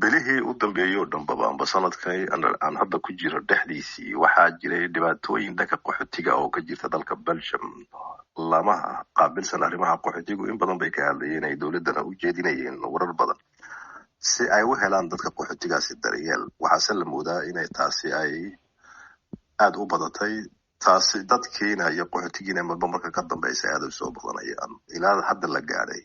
Bilihii u dambeeyey oo dhanbaba, amba sanadkii aan hadda ku jiro dhexdiisii, waxaa jiray dhibaatooyin dhanka qaxootiga oo ka jirta dalka Belgium. Lamaha qaabilsan arrimaha qaxootigu in badan bay ka hadlayeen, ay dowladdana u jeedinayeen warar badan si ay u helaan dadka qaxootigaasi daryeel. Waxaase la moodaa inay taasi ay aada u badatay, taasi dadkiina iyo qaxootigiina marba marka ka dambeysa aada u soo badanayaan, ilaa hadda la gaadhay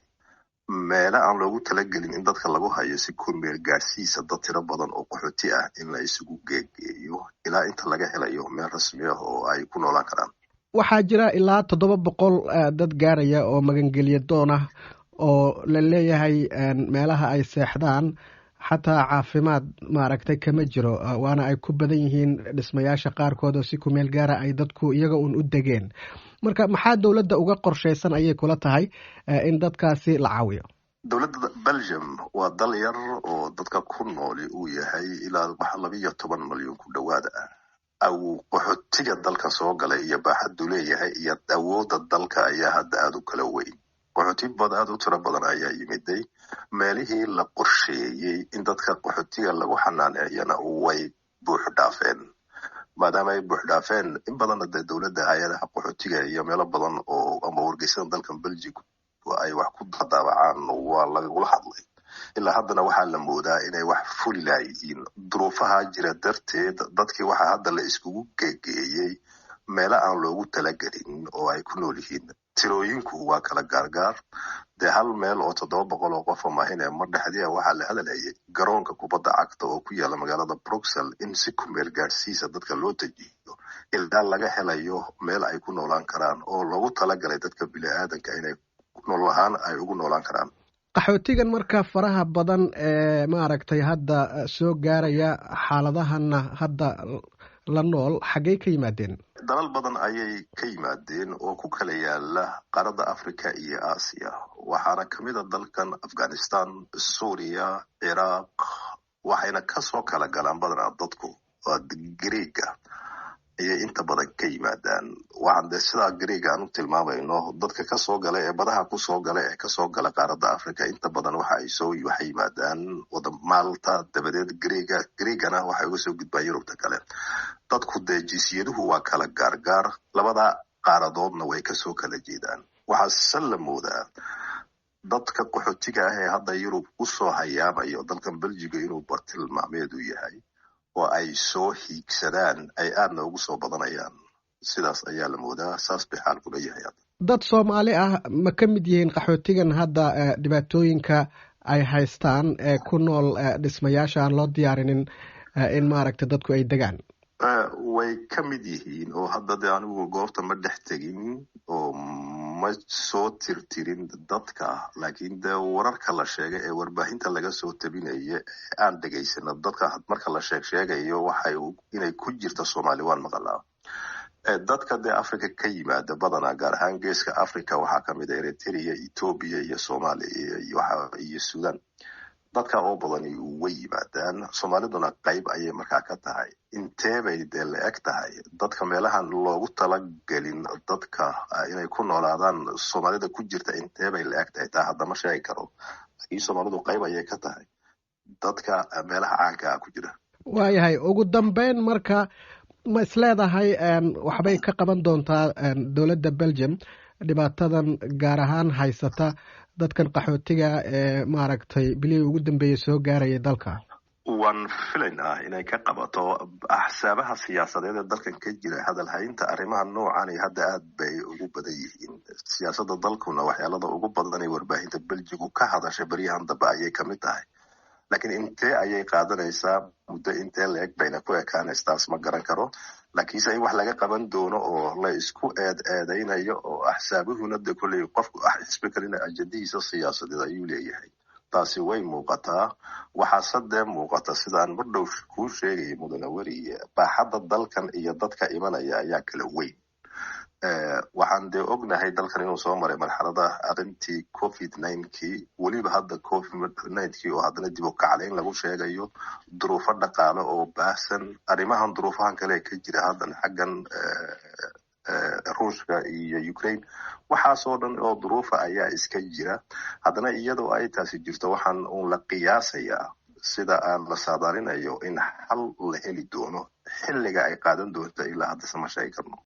meelo aan loogu talagelin in dadka lagu hayo si ku meel gaadhsiisa dad tiro badan oo qaxooti ah in la isugu geegeeyo ilaa inta laga helayo meel rasmi ah oo ay ku noolaan karaan. Waxaa jira ilaa 700 dad gaaraya oo magangelya doon ah oo la leeyahay meelaha ay seexdaan xataa caafimaad maaragtay kama jiro, waana ay ku badan yihiin dhismayaasha qaarkood oo si kumeel gaara ay dadku iyaga uun u degeen. Marka maxaa dowladda uga qorshaysan ayay kula tahay in dadkaasi la caawiyo? Dowladda Belgium waa dal yar oo dadka ku nooli uu yahay ilaa wax 12 malyan ku dhowaada ah. Aw qaxootiga dalka soo galay iyo baaxaddu leeyahay iyo awoodda dalka ayaa hadda aada u kala weyn. Qaxooti bad aada u tiro badan ayaa yimiday, meelihii la qorsheeyey in dadka qaxootiga lagu xanaaneeyana way buux dhaafeen. Maadaama ay buux dhaafeen in badanna, dee dowladda, hay-adaha qaxootiga iyo meelo badan oo ama wargeysyada dalkan Belgium ay wax ku daabacaan waa lagula hadlay. Ilaa haddana waxaa la moodaa inay wax fuli laayihiin. Duruufaha jira darteed, dadkii waxaa hadda la iskugu gegeeyey meelo aan loogu talagelin oo ay ku nool yihiin. Tirooyinku waa kala gaargaar. Dee hal meel oo 700 oo qofa mahine mar dhexdiia waxaa la hadalhayay garoonka kubadda cagta oo ku yaala magaalada Bruxelles in si ku meel gaadhsiisa dadka loo tajiyo ilaa laga helayo meel ay ku noolaan karaan oo loogu talagalay dadka bini-aadanka inay nolol ahaan ay ugu noolaan karaan. Qaxootigan marka faraha badan ee maaragtay hadda soo gaaraya, xaaladahana hadda la nool, xaggey ka yimaadeen? Dalal badan ayay ka yimaadeen oo ku kala yaala qaaradda Africa iyo Aasiya, waxaana kamid a dalkan Afghanistan, Suuriya, Ciraaq. Waxayna kasoo kala galaan badanaa dadku Greega ayay inta badan ka yimaadaan. Waxaan dee sidaa Greega aan u tilmaamayno, dadka kasoo gala ee badaha kusoo gala ee kasoo gala qaaradda Africa inta badan waxa ay soo waxay yimaadaan wadan Malta, dabadeed Greega, Greegana waxay uga soo gudbaan Yurubta kale. Dadku dee jinsiyaduhu waa kala gaargaar, labada qaaradoodna way kasoo kala jeedaan. Waxaa se la moodaa dadka qaxootiga ah ee hadda Yurub usoo hayaamayo dalkan Belgiga inuu bartilmaameedu yahay oo ay soo hiigsadaan, ay aadna ugu soo badanayaan. Sidaas ayaa la moodaa, saas bay xaalku leeyahay hadda. Dad Soomaali ah ma ka mid yihiin qaxootigan hadda dhibaatooyinka ay haystaan ee ku nool dhismayaasha aan loo diyaarinin in maaragta dadku ay degaan? Way ka mid yihiin oo hadda dee anigu goobta ma dhex tegin oo ma soo tirtirin dadka, laakiin dee wararka la sheegay ee warbaahinta laga soo tabinaya ee aan dhegaysano, dadka marka la sheeg sheegayo waxay inay ku jirta Soomaali waan maqalaa. Dadka dee Africa ka yimaada badanaa, gaar ahaan geeska Africa, waxaa kamid a Eritrea, Ethiopia iyo Soomaaliya iyo Sudan. Dadka oo badani way yimaadaan, Soomaaliduna qayb ayay markaa ka tahay. Intee bay dee la eg tahay dadka meelahan loogu talagelin dadka inay ku noolaadaan Soomaalida ku jirta, intee bay la eg tahay, taa haddama sheegi karo, laakiin Soomaalidu qayb ayay ka tahay dadka meelaha caanka ah ku jira. Waayahay, ugu dambeyn marka ma isleedahay waxbay ka qaban doontaa dowladda Belgium dhibaatadan gaar ahaan haysata dadkan qaxootiga ee maaragtay bilihii ugu dambeeyey soo gaarayay dalka? Waan filaynaa inay ka qabato. Axsaabaha siyaasadeed ee dalkan ka jira hadalhaynta arrimaha noocani hadda aad bay ugu badan yihiin. Siyaasadda dalkuna waxyaalada ugu badan ee warbaahinta Beljigu ka hadasha beryahan dambe ayay kamid tahay. Laakiin intee ayay qaadanaysaa, muddo intee la-eg bayna ku ekaanaysa, taas ma garan karo. Laakiinse in wax laga qaban doono oo la isku eed eedaynayo oo axsaabuhuna de kolley qofku xisbi kalina ajadihiisa siyaasadeed ayuu leeyahay, taasi way muuqataa. Waxaase dee muuqata, sidaan mar dhow kuu sheegaya mudane weriye, baaxadda dalkan iyo dadka imanaya ayaa kala weyn. Waxaan dee ognahay dalkan inuu soo maray marxalada arrintii COVID 9-kii, weliba hadda COVID 9-kii oo haddana dib u kacleyn lagu sheegayo, duruufo dhaqaale oo baahsan, arrimahan duruufahan kale ka jira haddan xaggan Ruushka iyo Ukraine, waxaasoo dhan oo duruufa ayaa iska jira. Haddana iyadoo ay taasi jirto, waxaan uun la qiyaasayaa Sida aan la saadaalinayo in xal la heli doono, xilliga ay qaadan doonta ilaa haddase ma sheegi karno.